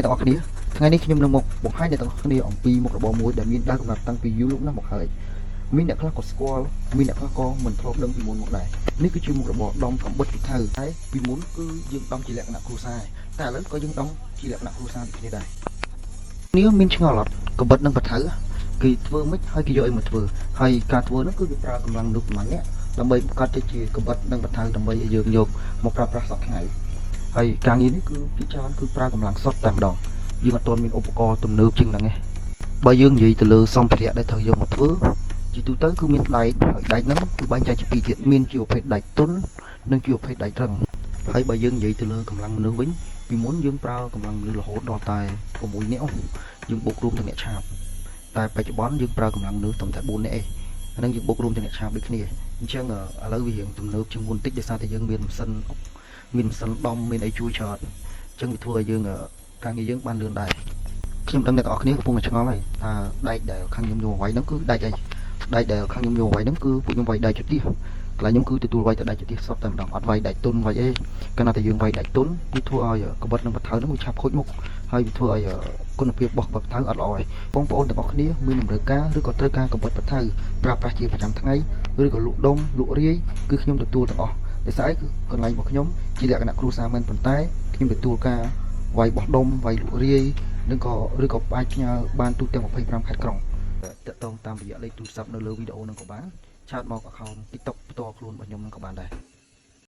ទាំងអស់គ្នាថ្ងៃនេះខ្ញុំនឹងមកបង្ហាញអ្នកទាំងអស់គ្នាអំពីមុខរបរមួយដែលមានដើមកំណត់តាំងពីយូរលង់ណាស់មកហើយមានអ្នកខ្លះក៏ស្គាល់មានអ្នកខ្លះក៏មិនធ្លាប់ដឹងពីមុនមកដែរនេះគឺជាមុខរបរដំកំបិតពូថៅតែពីមុនគឺយើងដំជាលក្ខណៈគ្រួសារតែឥឡូវក៏យើងដំជាលក្ខណៈគ្រួសារដូចគ្នាដែរនេះមានឆ្ងល់អត់កំបិតនិងពូថៅគេធ្វើម៉េចហើយគេយកអីមកធ្វើហើយការធ្វើនោះគឺគេប្រើកម្លាំងមនុស្សប្រហែលអ្នកដើម្បីបង្កើតទៅជាកំបិតនិងពូថៅដើម្បីឲ្យយើងយកមកប្រើប្រាស់សប្តាហ៍ថ្ងៃ ហើយការងារនេះគឺភាគច្រើនគឺប្រើកម្លាំងសុទ្ធតែម្ដងយើងអត់ទាន់មានឧបករណ៍ទំនើបជាងហ្នឹងទេបើយើងនិយាយទៅលើសម្ភារៈដែលត្រូវយកមកធ្វើជាទូទៅគឺមានដែកហើយដែកហ្នឹងគឺបែងចែកជាពីរទៀតមានជាប្រភេទដែកទន់និងជាប្រភេទដែករឹងហើយបើយើងនិយាយទៅលើកម្លាំងមនុស្សវិញពីមុនយើងប្រើកម្លាំងមនុស្សរហូតដល់តែ6នាក់យើងបូករួមទាំងអ្នកឆាបតែបច្ចុប្បន្នយើងប្រើកម្លាំងមនុស្សត្រឹមតែ4នាក់ឯងអាហ្នឹងយើងបូករួមទាំងអ្នកឆាបដូចគ្នាអញ្ចឹងឥឡូវវារៀងទំនើបជាងមុនតិចដោយសារតែយើងមានម៉ាស៊ីន មានម៉ាស៊ីនដំមានអីជួយច្រើនអញ្ចឹងវាធ្វើឲ្យយើងការងារយើងបានលឿនដែរខ្ញុំដឹងអ្នកទាំងអស់គ្នាកំពុងតែឆ្ងល់ហើយថាដែកដែលខាងខ្ញុំយកមកវាយហ្នឹងគឺដែកអីដែកដែលខាងខ្ញុំយកមកវាយហ្នឹងគឺពួកខ្ញុំវាយដែកចទាសកន្លែងខ្ញុំគឺទទួលវាយតែដែកចទាសសុទ្ធតែម្ដងអត់វាយដែកទុនវាយអីកាលណាតែយើងវាយដែកទុនវាធ្វើឲ្យកបិតនិងបថៅហ្នឹងវាឆាប់ខូចមុខហើយវាធ្វើឲ្យគុណភាពរបស់កបិតបថៅអត់ល្អឯងបងប្អូនទាំងអស់គ្នាមានតម្រូវការឬក៏ត្រូវការកបិតបថៅប្រើប្រាស់ជាប្រចាំថ្ងៃឬក៏លក់ដុំលក់រាយគឺខ្ញុំទទួលទាំងអស់ដោយសារអីគឺកន្លែងរបស់ខ្ញុំ ជាលក្ខណៈគ្រួសារមែនប៉ុន្តែខ្ញុំទទួលការវាយបោះដុំវាយលក់រាយនិងក៏ឬក៏អាចផ្ញើបានទូទាំង25ខេត្តក្រុងតាក់ទងតាមរយៈលេខទូរស័ព្ទនៅលើវីដេអូនឹងក៏បាន chat មក account TikTok ផ្ទាល់ខ្លួនរបស់ខ្ញុំនឹងក៏បានដែរ។